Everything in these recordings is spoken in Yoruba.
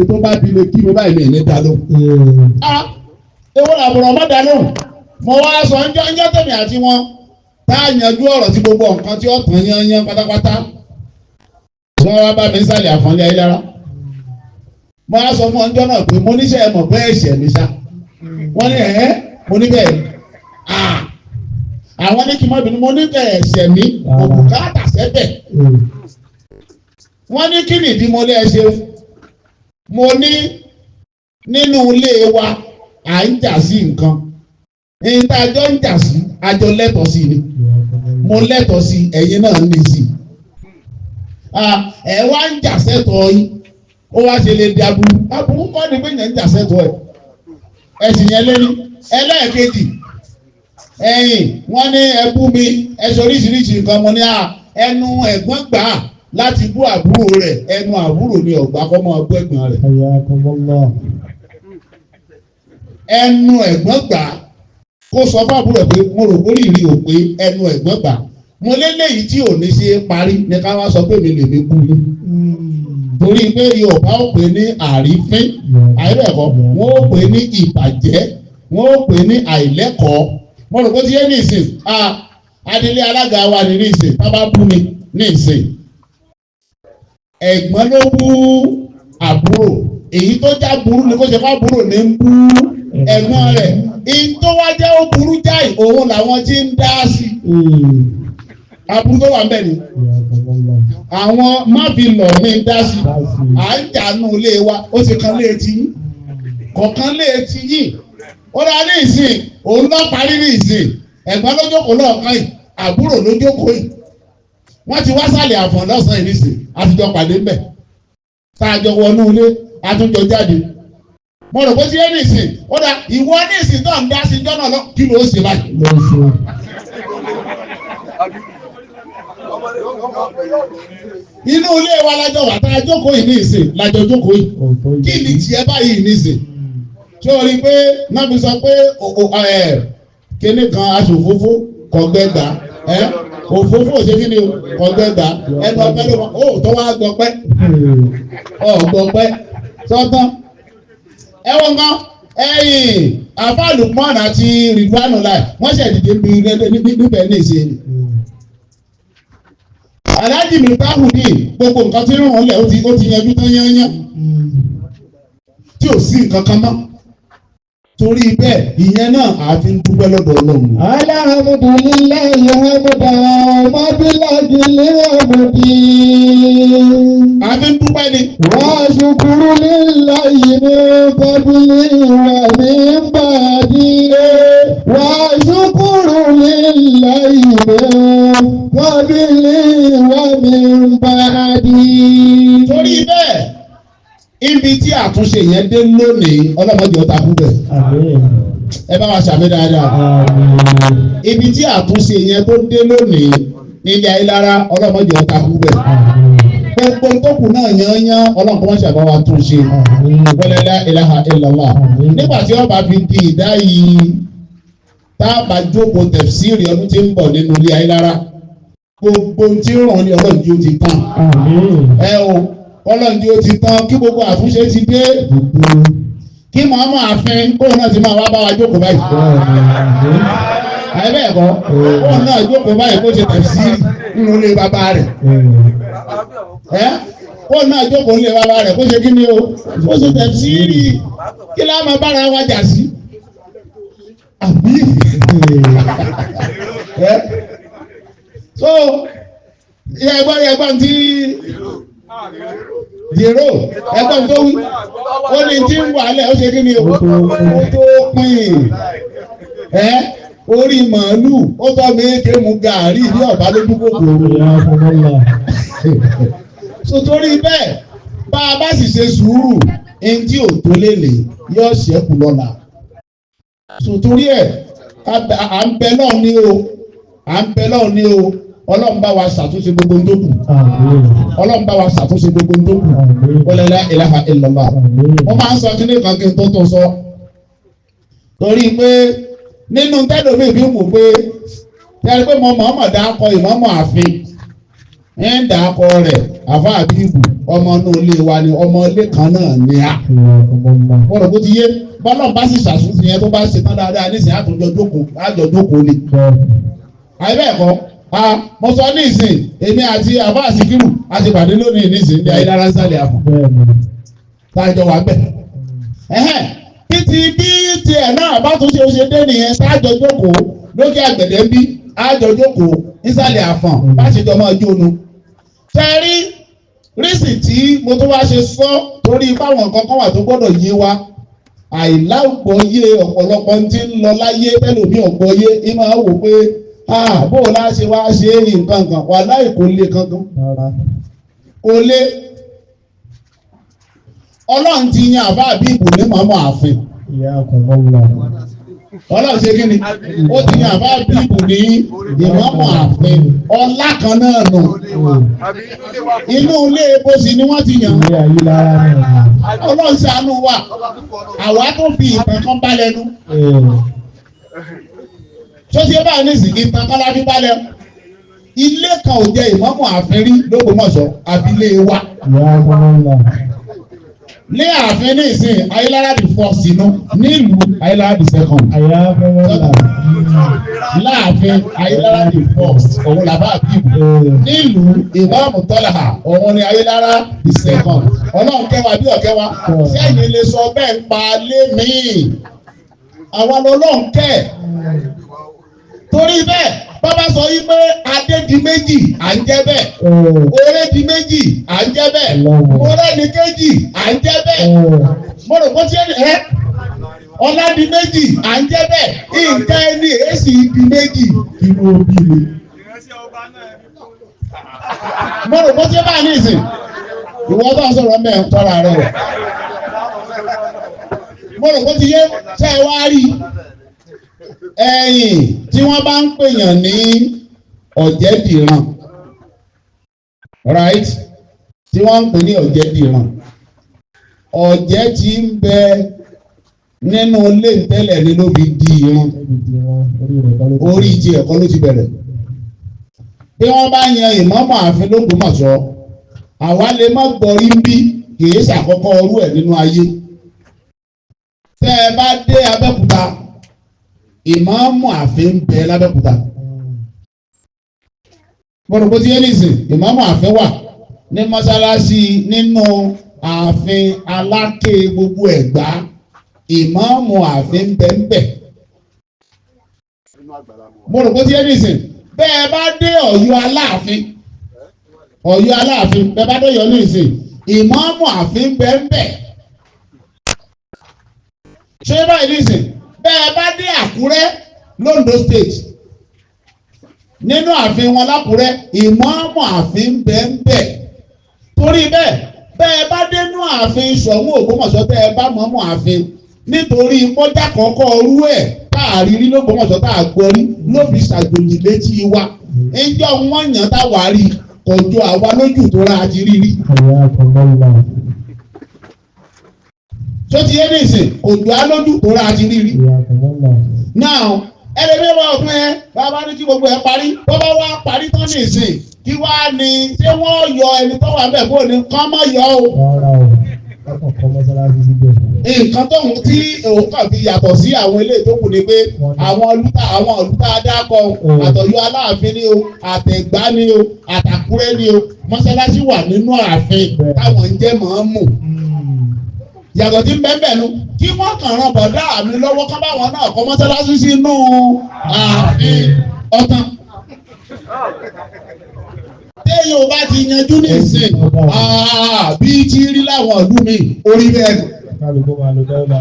Tó bá fi lè kí mi báyìí, mi ní dá lóhùn. Ah, ewo làbùrọ̀ ọmọ dá lóhùn. Mo wá sọ ńjọ́ tèmi àti wọn tá a yanjú ọ̀rọ̀ tí gbogbo nǹkan tí ó tàn yányán pátápátá. Wọ́n wá bá mi sálẹ̀ àfọ̀nlé ayélujára. Mo wá sọ fún ọjọ́ náà pé mo níṣẹ́ ẹ mọ̀ pé ẹ̀ṣẹ̀ mi ṣá. Wọ́n ní ẹ̀ẹ́, mo ní bẹ́ẹ̀ ni. Ah, àwọn ní kí n má bínú, mo ní bẹ́ẹ̀, ẹ̀ṣẹ̀ mi kò bùkátà sẹ́bẹ̀. Wọ́n ní kí nìdí? Mo lé ẹ ṣeun. Mo ní nínú ilé wa, à ń jà sí nǹkan ní tá a jọ ń jà sí, a jọ lẹ́tọ̀ọ́ sí ni. Mo lẹ́tọ̀ọ́ sí, ẹ̀yin náà ní sí. Ẹ wá ń jà sẹ́tọ̀ọ́ yín, ó wá ṣe lè di aburú? Aburú kọ́ ni pé yẹn ń jà sẹ́tọ̀ọ́ ẹ̀. Ẹ̀sìn yẹn lé ní ẹlẹ́ẹ̀kejì. Ẹ̀yìn wọ́n ní ẹ bú mi, ẹ sọ oríṣiríṣi nǹkan. Mo ní à ẹnu ẹ̀gbọ́n gbà á láti bú àbúrò rẹ̀, ẹnu àbúrò ni ọ̀gbà kọ́ máa bú ẹ̀gbọ́n rẹ̀. Hayyakumullah. Ẹnu ẹ̀gbọ́n gbà á kó sọ fún àbúrò ẹ̀ pé mo rò kórìí rí o pé ẹnu ẹ̀gbọ́n gbà á. Mo léléyìí tí ò ní ṣe é parí ní ká wá sọ pé mi lè mi bú yín, torí pé Yorùbá ó pè ní àrífín, àìbẹ̀kọ́? Wọ́n ó pè ní ìbàjẹ́, wọ́n ó pè ní àìlẹ́kọ̀ọ́. Mo rò pé tí yé ní ìsìn, adelé alága wa ní ìsìn, tá bá bú mi ní ìsìn, ẹ̀gbọ́n ló bú àbúrò, èyí tó já burú ni kó ṣe fún àbúrò ní ń bú ẹ̀gbọ́n rẹ̀. Èyí tó wá jẹ́ ó burú jáì, òun làwọn tí ń dá sí aburú tó wà ń bẹ̀ ni àwọn má fi lọ̀ mí dá sí. À ń jànú ilé wa, ó ti kan létí yín, kọ̀ọ̀kan létí yín. Ó dá ní ìsìn, òun lọ parí ní ìsìn. Ẹ̀gbọ́n ló jókòó lọ́ọ̀kan yìí, àbúrò ló jókòó yìí. Wọ́n ti wá sálẹ̀ àfọ̀n lọ́sàn-án yìí nísìn, àtijọ́ pàdé ńbẹ̀, tá a jọ wọnú ilé, àtúnjọ jáde. Mo rò pé tí yé ní ìsìn. Ó dá ìwọ ní ìsìn tó ń dá sí jọ́nà lọ, kí ló ṣe báyìí? Ló ṣe. Inú ilé wa lájọ wà tá a jókòó yìí ní ìsìn, lájọ jókòó yìí. Ọ̀tọ̀. Kí ni tiẹ̀ báyìí ní ìsìn? Ṣé o rí i pé náà fi sọ pé kíní kan aṣòfófó kọ̀gbẹ́gbà ẹ òfófó ò ṣe kí ni o, kọ̀gbẹ́gbà ẹnu ọpẹ́ ló mọ ó tó wá gbọpẹ́ ọ gbọpẹ́ sọ́tàn. Ẹ wọ́n kan ẹ̀yìn àfa Lukman àti Ridwanu láì wọ́n ṣẹ̀ dìde níbẹ̀ ní ìsìn ni. Alhaji Miftahudeen, gbogbo nǹkan tí ń rún lẹ̀, ó ti yanjú tán yányán tí ò sí nǹkan kan mọ́. Torí bẹ́ẹ̀, ìyẹn náà àfi ń dúpẹ́ lọ́dọ̀ Ọlọ́run. Alhamdulillahi hamdan mablagil hamdi. Àfi ń dúpẹ́ ni. Wa shukru lillahi min qabli wa min ba'di. Wa shukru lillahi min qabli wa min ba'di. Torí bẹ́ẹ̀, ibi tí àtúnṣe yẹn dé lónìí, ọlọ́mọdé ọ̀tá kú bẹ̀. Àmín. Ẹ bá wa ṣàmì dáadáa. Àmín. Ibi tí àtúnṣe yẹn tó dé lónìí nílé ayélujára, ọlọ́mọdé ọ̀tá kú bẹ̀. Àmín. Gbogbo tó kù náà yányán, ọlọ́run kọ́ wọ́n ṣàbá wa tún ṣe. Àmín. Wala la ilaha illallah. Àmín. Nígbà tí ọba fi di ìdá yìí, tá a bá jókòó tẹ̀síìrì ọdún tí ń bọ̀ nínú ilé ayélujára, gbogbo ohun tí ń ràn ní, ọlọ́run tí ó ti tán. Àmín. Ẹ o, ọlọ́run tí ó ti tán, kí gbogbo àtúnṣe ti dé, kí màmá àfin kóun náà ti máa wá bá wa jókòó báyìí. Àmín. Àyè bẹ́ẹ̀ kọ́, kóun náà jókòó báyìí kó ṣe tẹ̀síìrì nínú ilé bàbá rẹ̀. Ẹ kóun náà jókòó nílé bàbá rẹ̀, kó ṣe kí ni o, kó ṣe tẹ̀síìrì. Kí lá máa bára wa jà sí? Àbí ẹ so ẹgbọ́n tí jèrò, ẹgbọ́n tó wí, ó ní tí ń wà lẹ̀, ó ṣe kí ni o, ó tó pín ẹ orí màálù, ó tọ́ mi ké mu gàárì bí ọ̀bá lójú kòkòrò. So torí bẹ́ẹ̀, bá a bá sì ṣe sùúrù, ẹni tí ò tó lè lè yóò ṣẹ́kù lọ́la. So torí ẹ̀, à ń bẹ náà ní o, à ń bẹ náà ní o. Ọlọ́run bá wa ṣàtúnṣe gbogbo ohun tó kù. Ọlọ́run bá wa ṣàtúnṣe gbogbo ohun tó kù. Wala la ilaha illallah. Mo máa ń sọ kíní kan kí n tó tó sọ, torí pé nínú tẹ́lómi fi ń wò pé tẹ́lẹ̀ pé mo mọ̀ọ́mọ̀ dá kọ ìmọ̀ọ́mọ̀ àfin. Ń dà akọ rẹ̀ àfa àbíbù, ọmọ inú ilé wa ni, ọmọ ilé kan náà ni a. Wọ́n rò kó ti yé. Bọ́lá bá sì ṣàtúnṣe yẹn, tó bá ṣe tán dáadáa nísìnyí, àtúnjọ jókòó, àjọ jókòó ni. Àyè bẹ́ẹ̀ kọ́, a mo sọ ní ìsìn, èmi àti àfa àsìkírù a ti pàdé lónìí nísìnyí ní ayélujára ń sálẹ̀ àfọ̀ tá a jọ wà bẹ̀. Ẹ̀hẹ́n, títí bí tiẹ̀ náà bá tún ṣe ṣe dé nìyẹn, tá a jọ jókòó lókè àgbẹ̀dẹ ń bí, a jọ jókòó nísàlẹ̀ àfọ̀n, bá ṣe jọ máa jónu. Tẹ́rí rísì tí mo tún wá ṣe sọ, torí báwọn nǹkan kan wà tó gbọ́dọ̀ yé wa. Àìlágbọ́yé ọ̀pọ̀lọpọ̀ tí ń lọ láyé, tẹ́lòmí ọ̀gbọ́yé ẹ máa wò pé bó o lá ṣe wá ṣe é ní nǹkan kan wà láì kò lè kankan kò lè. Ọlọ́run ti yan àbá àbíbù ní màmá ààfin. Ọlọ́run ṣe kí ni? Ó ti yan àbá àbíbù ní ìmọ̀mọ̀ ààfin. Ọlá kan náà nù, inú ilé ebósì ni wọ́n ti yàn. Ọlọ́run ṣàánú wa, àwa tó fi ìtàn kan bá lẹ́nu tó ṣe báyìí nísìnyí, ìtàn kan láfi bá lẹ́nu. Ilé kan ò jẹ ìmọ̀mọ̀ ààfin rí l'Ógbómọ̀ṣọ́ àfi ilé wa ní ààfin ní ìsìn. Ayélára the first inú nílùú, Ayélára the second láàfin. Ayélára the first òun làbá àbíbù nílùú, ìmáàmù Tọ́lá òun ni Ayélára the second. Ọlọ́run kẹwàá bí ọ̀kẹwàá sẹ́yìn lè sọ bẹ́ẹ̀ ń pa lé míì, àwa lọ́lọ́run kẹ́. Torí bẹ́ẹ̀, bàbá sọ yí pé adé di méjì, à ń jẹ́ bẹ́ẹ̀. Oore di méjì, à ń jẹ́ bẹ́ẹ̀. Oore di kejì, à ń jẹ́ bẹ́ẹ̀. Mo rò pé ṣé ẹ ọlá di méjì, à ń jẹ́ bẹ́ẹ̀. Nǹkan ẹni èsì di méjì, inú òbí mi. Mo rò pé ṣé báyìí nìsín, ìwọ tó ń sọ̀rọ̀ mẹ́rin tọ́ra rẹ o. Mo rò pé ti yé. Ṣé ẹ wá rí ẹ̀yìn tí wọ́n bá ń pèèyàn ní ọ̀jẹ̀dìran, right? Tí wọ́n ń pè ní ọ̀jẹ̀dìran, ọ̀jẹ̀ tí ń bẹ nínú ilé tẹ́lẹ̀ ni ló fi di ìran. Orí ti ẹ̀kọ́ ló ti bẹ̀rẹ̀. Bí wọ́n bá yan ìmáàmù ààfin l'Ógbómọ̀ṣọ́, àwa lè má gbọ́rí ń bí, kìí ṣàkọ́kọ́ ọrú ẹ̀ nínú ayé. Tẹ́ ẹ bá dé Abẹ́òkúta, ìmáàmù ààfin ń bẹ l'Abẹ́òkúta. Bọ́dọ̀ bó ti yé nìsín, ìmáàmù ààfin wà ní mọ́sálásí nínú ààfin Aláké gbogbo Ẹ̀gbá. Ìmáàmù ààfin ń bẹ ń bẹ. Mo rò bó ti yé nìsín. Bẹ́ẹ̀ bá dé Ọ̀yọ́ Aláàfin, Ọ̀yọ́ Aláàfin, bẹ́ẹ̀ bá dé Ọ̀yọ́ nìsín, ìmáàmù ààfin ń bẹ ń bẹ. Ṣé báyìí nìsín, bẹ́ẹ̀ bá dé Àkúrẹ́ l'Ondo State, nínú ààfin wọn l'Ákúrẹ́, ìmáàmù ààfin ń bẹ ń bẹ. Torí bẹ́ẹ̀, bẹ́ẹ̀ bá dénú ààfin Ṣọ̀ún Ògbómọ̀ṣọ́, tẹ́ ẹ bá mọ̀ọ́mọ̀ ààfin, nítorí kọjá kọ̀ọ̀kọ́ orú ẹ̀ tá a rí rí l'Ógbómọ̀ṣọ́, tá a gbọ́ rí, ló fi ṣàjòjì létí wa. Ńjọ́ wọ́n yàn tá wàá rí kọjọ àwa lójú tó ra àti rí rí. Tó ti yé nìsín, kò jọ á lójú tó ra àti rí rí. Now, ẹlẹ́bí wà fún ẹ, bàbá ní kí gbogbo ẹ parí, bàbá wa parí tán nìsín, kí wá ní ṣé wọ́n yọ ẹni tó wà bẹ́ẹ̀ kó ní kán mọ́ yọ o. Nǹkan tó ń tí òun kàn fi yàtọ̀ sí àwọn ilé tó kù ni pé àwọn olùtà adákọ̀, àtọ̀yọ́ Aláàfin ni o, àtẹ̀gbá ni o, àtàkúrẹ́ ni o, mọ́sálásí wà nínú ààfin táwọn ń jẹ́ mọ̀ọ́mù. Yàtọ̀ tí ń bẹ́ẹ̀ bẹ́ẹ̀ nu, kí wọ́n kàn ran bọ̀dá mi lọ́wọ́ kán báwọn náà kọ́ mọ́sálásí sínú ààfin ọ̀tán. Téèyàn bá ti yanjú ní ìsìn bí ti rí láwọn ìlú mi orí bẹ́ẹ̀ nù.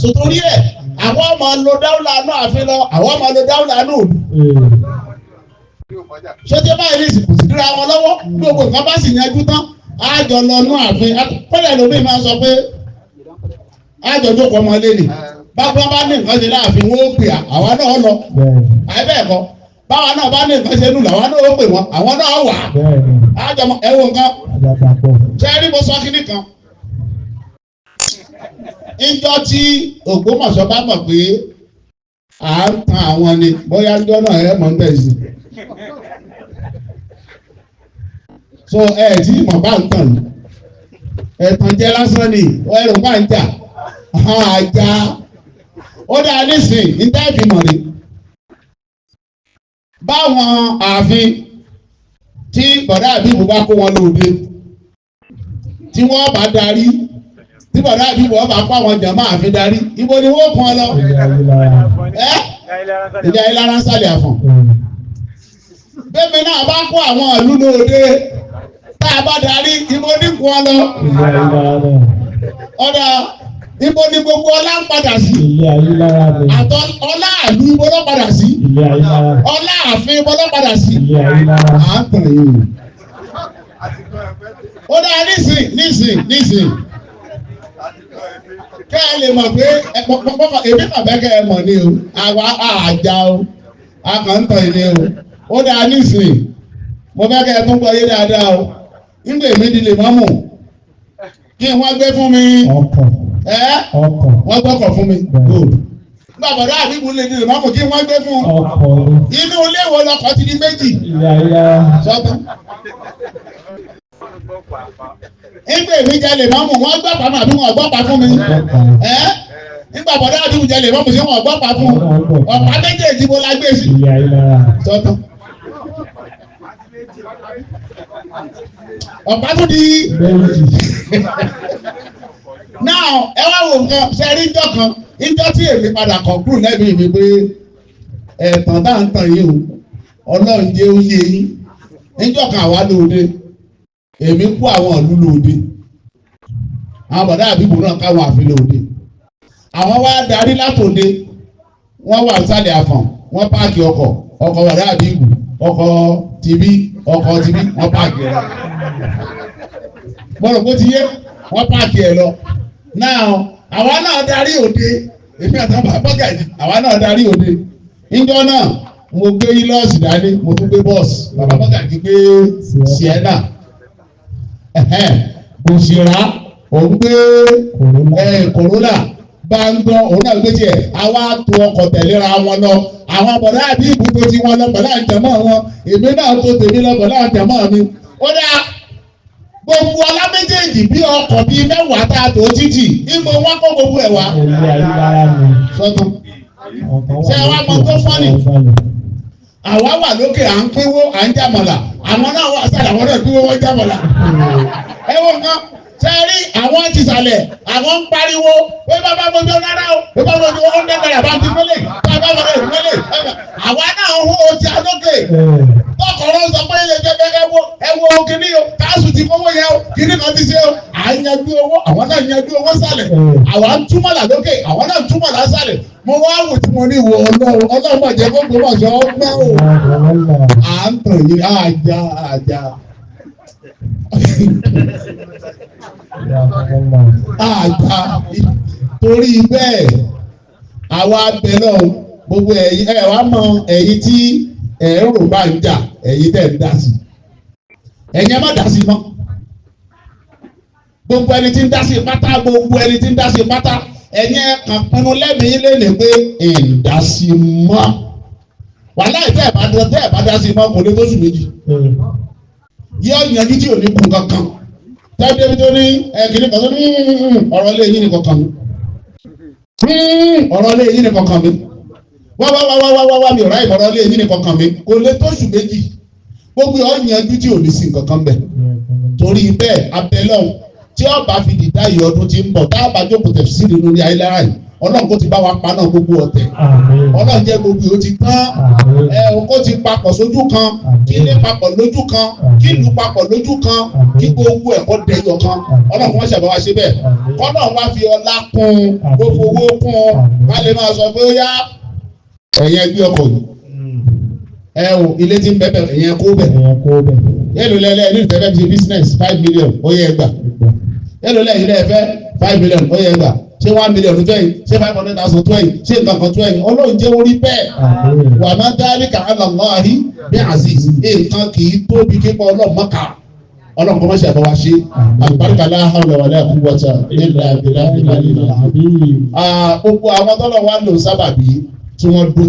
Sotori ẹ̀, àwọn ọmọ lo dáwùlà náà àfin lọ, àwọn ọmọ lo dáwùlà náà òdu. Sọtẹ́ báyìí ní ìsìnkú sí dúra wọn lọ́wọ́, gbogbo nǹkan bá sì yanjú tán, àjọ lọ nú ààfin. Kọ́lẹ̀ lómi máa sọ pé àjọ jókòó ọmọ lé ní bàbá bá ní nǹkan ṣe láàfin, wọn ó pè àwa náà lọ. Àìbẹ́ẹ̀ kọ́, báwa náà bá ní nǹkan ṣe nù làwa náà ó pè wọ́n, àwọn náà wà àjọ ẹ̀wọ̀n nǹkan. Ṣé ẹ rí, mo sọ kínní kan ìjọ tí Ògbómọ̀ṣọ́ bá mọ̀ pé à ń tan àwọn ni, bóyá ìjọ náà ẹ̀ mọ̀ ń bẹ̀ sí. So ẹ tí mọ̀ bá ń tàn ní ẹ̀tàn jẹ́ lásán ni ẹrù bá ń jà àjà. Ó dáa nísìn ní mọ̀ ni báwọn ààfin tí bọ̀dá àbíbù bá kó wọn lóde, tí wọ́n bá darí, tí bọ̀dá àbíbù ọba kó àwọn jàmá ààfin darí, ibo ni wọ́n kàn lọ? Ẹ́ ilé ayélujára ń sàlẹ̀ àfọ̀n. Bẹ́ẹ̀ náà bá kó àwọn ìlú lóde tá a bá darí, ibo ní kó wọn lọ? Ọ̀dà ibo ni gbogbo ọlá ń padà sí? Àtọ ọlá àlú ibo ló padà sí? Ọlá ààfin ibo ló padà sí? À ń tàn yìí o. Ó dáa nísìn nísìn nísìn kẹ́ ẹ lè mọ̀ pé èmi kàn fẹ́ kẹ́ ẹ mọ̀ ni o, àwa àjà o, a kàn ń tàn yìí ni o. Ó dáa nísìn, mo fẹ́ kẹ́ ẹ tún gbọ́ yé dáadáa o. Nígbà èmi di lè mọ́mù, kí wọ́n gbé fún mi ẹ́ wọ́n gbọ́kọ̀ fún mi good. Nígbà bọ̀dá àbíkú lè di lè mọ́mù, kí wọ́n gbé fún inú ilé wo lọkọ̀ ti di méjì sọ́tún. Nígbà èmi jẹ lè mọ́mù, wọ́n gbọ́pàá mọ́ àbí wọ́n gbọ́pàá fún mi ẹ́. Nígbà bọ̀dá àbíkú jẹ lè mọ́mù, sí wọ́n gbọ́pàá fún ọ̀pá méjèèjì bó la gbé sí sọ́tún. Ọ̀pá tún di now. Ẹ wá wo nǹkan ṣe rí ìjọ kan, ìjọ tí èmi padà conclude lẹ́bi mi pé ẹ̀tàn tá à ń tàn yìí o, Ọlọ́run jẹ́ ó yé yín. Ìjọ kan àwa lóde, èmi kú àwọn ìlú lóde, àwọn bọ̀dá àbíbò náà káwọn àfin lóde, àwọn wá darí látòde, wọ́n wà sálẹ̀ àfọ̀n, wọ́n páàkì ọkọ̀, ọkọ̀ bọ̀dá àbíbò, ọkọ̀ tìbí, ọkọ̀ tìbí, wọ́n páàkì ẹ̀ lọ. Bọ́lọ̀ bó ti yé, wọ́n páàkì ẹ̀ lọ. Now àwa náà darí òde, èmi àtàwọn bàbá gàdí, àwa náà darí òde. Níjọ́ náà mo gbé ilọ́ọ̀sì dání, mo tún gbé bọ́ọ̀sì, bàbá gàdí gbé Sienna, Bùsìrà òun gbé Corolla, Báńgọ́ òun náà gbé tiẹ̀. Àwa tó ọkọ̀ tẹ̀léra wọn lọ. Àwọn bọ̀dá àbí ibùdó tí wọ́n lọ pẹ̀lú àjẹmọ́ wọn, èmi náà tó tèmi lọ pẹ̀lú àjẹmọ́ mi. Ó dáa, gbogbo ọlá méjèèjì bí ọkọ̀ bíi mẹ́wàá tá a tó títì, ìmọ̀ wọn kó gbogbo ẹ̀ wá. Sọ́tún ṣé wàá mọ tó fọ́nì? Àwa wà lókè à ń pínwó à ń jàmọ̀là, àwọn náà wà sàlẹ̀, àwọn náà pínwó wọ́n jàmọ̀là. Ẹ wo nǹkan ṣe rí, àwọn ti sàlẹ̀, àwọn ń pariwo pé bàbá mojú rárá o, pé bàbá mojú ó ń dẹ́gbẹ̀rẹ̀ àbá ti mọ́lẹ̀, bàbá mojú mọ́lẹ̀. Àwa náà ń hó ti àlókè tọkọrọ sọ pé ẹ jẹ ẹ wo kíní o, káàsù ti kówó yẹn o, kíní kan ti ṣe o, à ń yanjú owó, àwọn náà yanjú owó sàlẹ̀, àwa ń túmọ̀ là lókè, àwọn náà ń túmọ̀ là sàlẹ̀. Mo wá wò tí mo ní wo Ọlọ́run, Ọlọ́run mà jẹ́ kó gbọ́mọ̀ sọ ọgbọ́n o, à ń tàn yín àjà àjà àjà. Torí bẹ́ẹ̀ àwa abẹ náà gbogbo ẹ̀yin ẹ wá mọ ẹ̀yin tí ẹ̀ ń rò bá ń jà, ẹ̀yin tẹ̀ ń dá sí, ẹ̀yin ẹ má dá sí mọ́. Gbogbo ẹni tí ń dá sí pátá, gbogbo ẹni tí ń dá sí pátá, ẹ̀yin ẹ kàn pinnu lẹ́mìí lẹ́nu pé ẹ̀ ń dá sí mọ́. Wàhálà tẹ́ ẹ̀ bá dá sí mọ́ kò lè tó sùn méjì, yóò yanjú tí ò ní kú kankan. Tẹ́lẹ̀ tó ní ẹ̀kíní kan tó ní ọ̀rọ̀ lé yín ní kankan mi, ọ̀rọ̀ lé yín ní kankan mi, wá wá wá wá wá wá mi ọ̀rá ìmọ̀ràn lé yín ní kankan mi, kò lè tó oṣù méjì, gbogbo ọ̀ yanjú tí ò ní sí nǹkan kan bẹ̀. Torí bẹ́ẹ̀ abẹ́lọ́hùn tí ọba fi dìdá yìí ọdún tí ń bọ̀ tá a bá jókòó tẹ̀ sí nínú ní ayélujára yìí, Ọlọ́run kó ti bá wa paná gbogbo ọ̀tẹ̀, Ọlọ́run jẹ́ gbogbo ó ti tán, ẹ kó ti papọ̀ sójú kan, kí ilé papọ̀ lójú kan, kí ìlú papọ̀ lójú kan, kí gbogbo ẹ̀kọ́ dẹyọ kan. Ọlọ́run wọ́n ṣàbẹ̀wá ṣe bẹ́ẹ̀, kọ́lọ́run wá fi ọlá kún kó fowó kún, ká lè máa sọ pé ó yá ẹ̀yin ẹgbẹ́ ọkọ̀ yìí, ẹ o ilé tí ń bẹ́ẹ̀ bẹ́ẹ̀ ẹ̀yin kó bẹ̀, yẹ́lò lẹ́lẹ́ ní ìfẹ́ bẹ́ẹ̀ fi ṣe business 5 million ó yẹ gbà, yẹ́lò lẹ́yìn lẹ́ẹ̀fẹ́ 5 million ó yẹ gbà, ṣé 1 million tó yìí, ṣé 500,000 tó yìí, ṣé nǹkan kan tó yìí, Ọlọ́run jẹ́ orí bẹ́ẹ̀. Wà má dhalika ala Allahi bí aziz, nǹkan kì í tóbi kíkọ́ Ọlọ́run mọ́ka, Ọlọ́run kọ́ mọ́ṣẹ́ àbáwá ṣe. Àlùbáríkà la hawla wala quwwata illa billahi. Gbogbo àwọn tọ́lọ̀ wa lò sábàbí tí wọ́n dún